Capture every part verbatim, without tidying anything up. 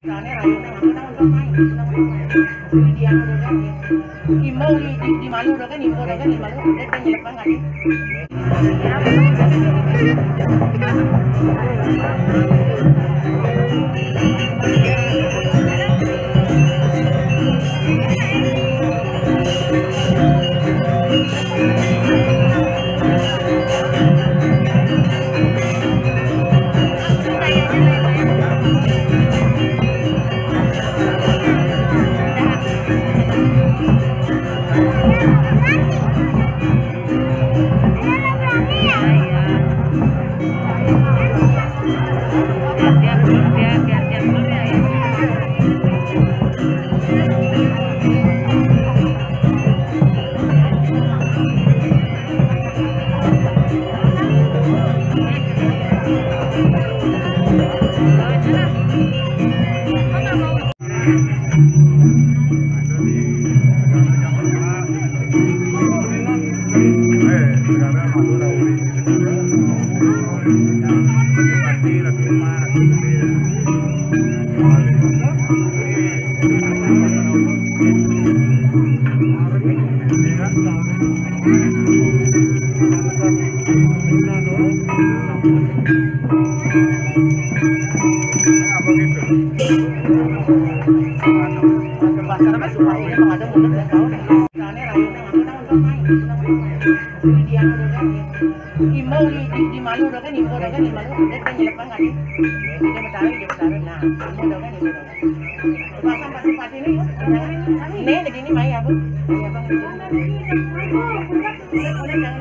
Soalnya rayuannya aku nang untuk main, aku nang untuk main. Di dia udah kan, ya. Imbau di, di, di malu udah kan, imbau udah kan, di malu udah kan, nyelepas lagi. Imbau di, di, di malu udah kan, imbau udah kan, di malu udah kan, nyelepas lagi. Dia bertarik, dia bertarik. Nah, imbau udah kan, imbau udah kan. Pasang pasti pati ini, ya. Ini, ini, ini, mai, apa? Iya, Bang. Udah, udah, jangan.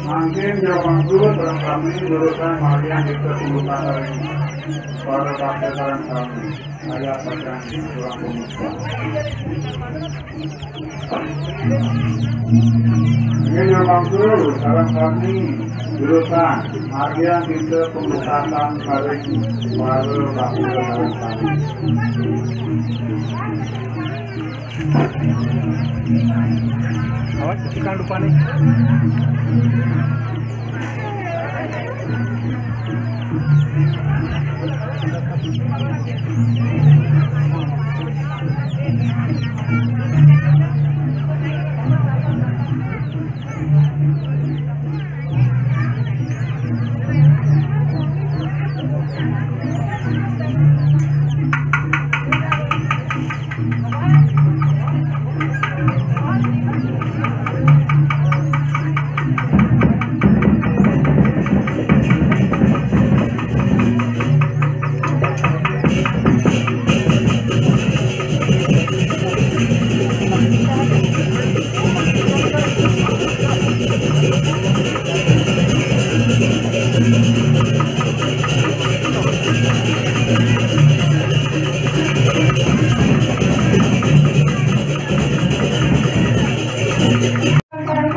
Mangkin jero mangku sareng sami jurusan margiang kita pembukaan hari ini. Para bakti sareng sami. Saya pancen kurang pemuda. Ini jero mangku sareng sami jurusan margiang kita pembukaan hari ini. Para bakti sareng sami. Awas, jangan lupa nih.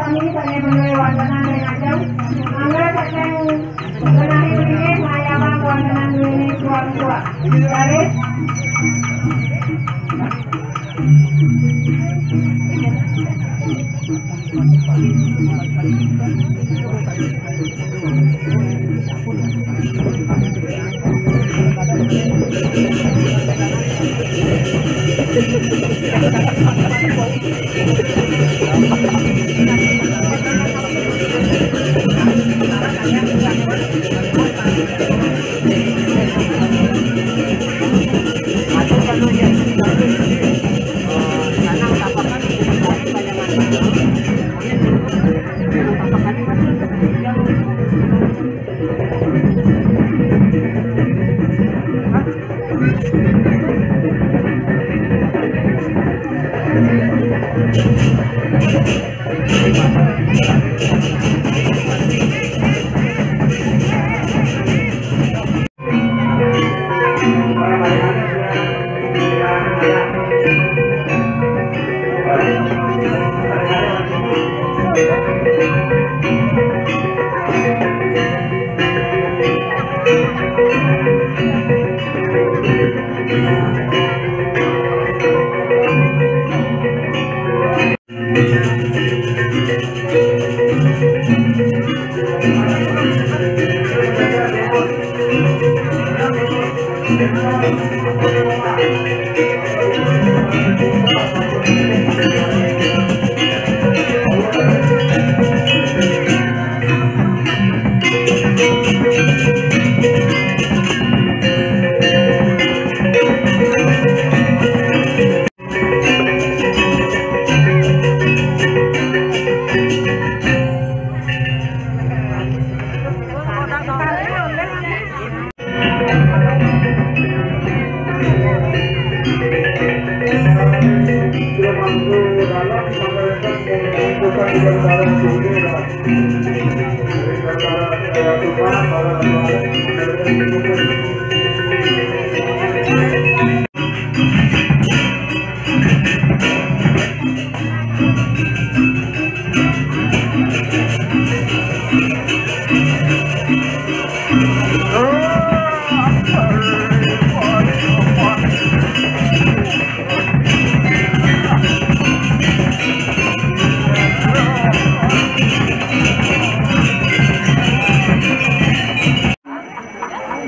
Kami, kami menuai wacana ring ajeng, mangda saking genahing linggih mayabang wacana duéné suang-suang. Garis.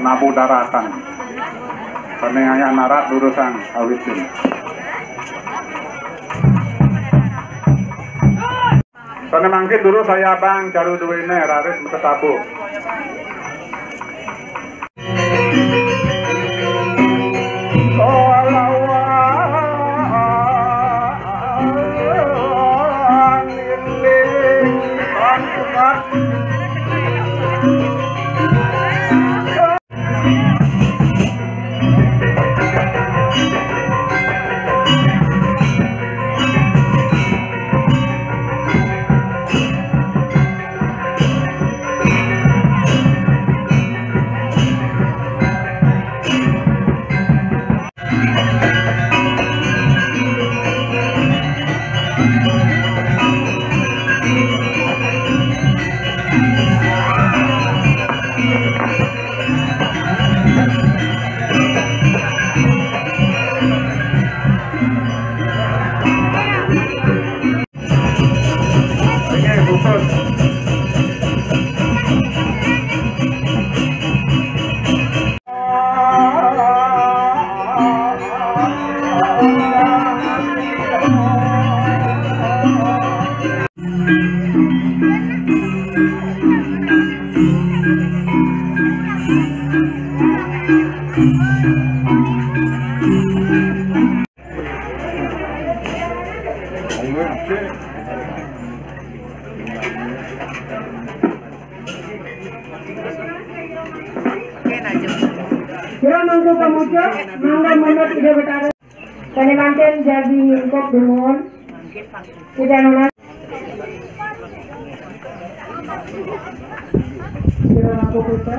Nabu daratan. Sané ngayah narak durusang awitin. Sané mangkin durus ayabang caru duéné raris makatabuh. Sira mangku pamuja, mangga manut Ida Betara. Sané mangkin jagi nyungkup dumun. Ida nunas. Sira mangku puja.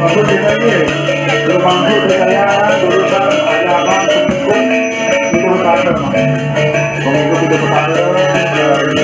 Aku sih lagi, lu mampu percaya urusan ada abang pengikut itu besar, Bang. Pengikut itu besar, ya, ini.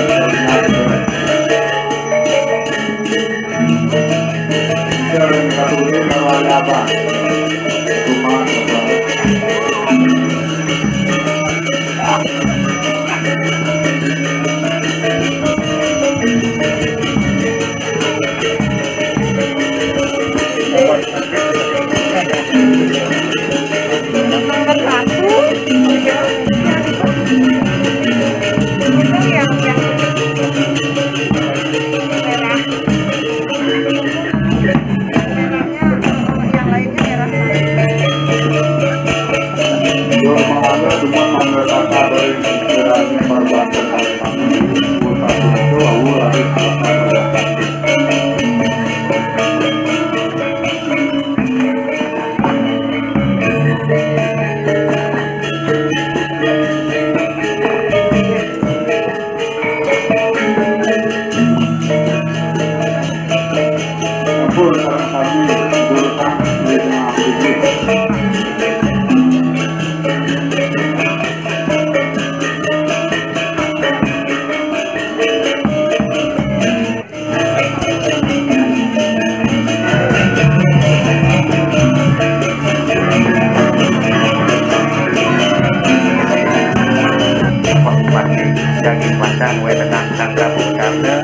Pasupané jagi pacang wénten sang Prabu Karna,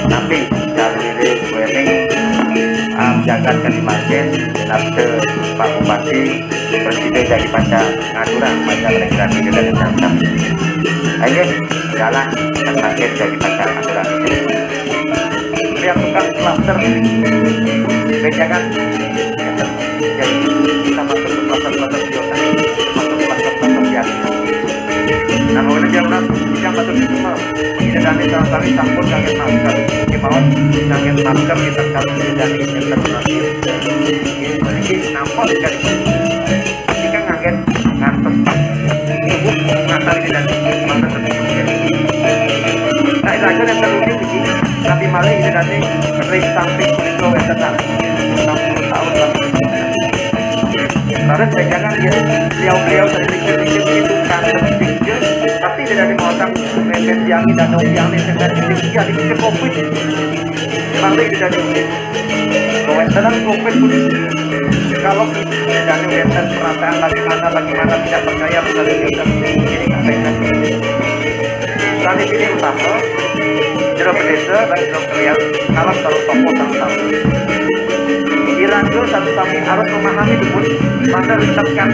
napi saluiring wéning alam jagat Kalimantan, nata Pak Bupati, prasida jagi pacang ngaturang pacang regresi dari Sangkam. Ayo, jalan, Kalimantan jagi pacang ngaturang. Lihat tukang klaster ini. Bejangan. Jadi, kita masuk ke klaster-klaster biasa. Masuk klaster-klaster biasa. Nah, kalau dia bilang, kita masuk di semua. Ida dané sami sampun nganggén masker. Kémaon nganggén masker kita kalau Ida dané internasional. Jadi, nampak sekali. Jika nganggén ngantos. Ibu ngantos Ida dané masker sedikit. Nah, itu aja yang terlebih begini. Tapi malah Ida dané ring samping punika wénten enam puluh tahun lah. Terus saya jangan dia beliau-beliau dari mikir-mikir itu kan penting. Tapi Ida dané mau tak mepet yang Ida dong yang ini saya pikir jadi mikir covid. Malah Ida dané Kawéntenan covid puniki. Kalau misalnya wénten perasaan bagaimana, bagaimana tidak percaya misalnya kita ini sampaikan. Misalnya sini utama, jero pedesa dan jero kalian, kalau taruh tokoh satu-satu. Irangga satu-satu harus memahami dukun, maka risetkan.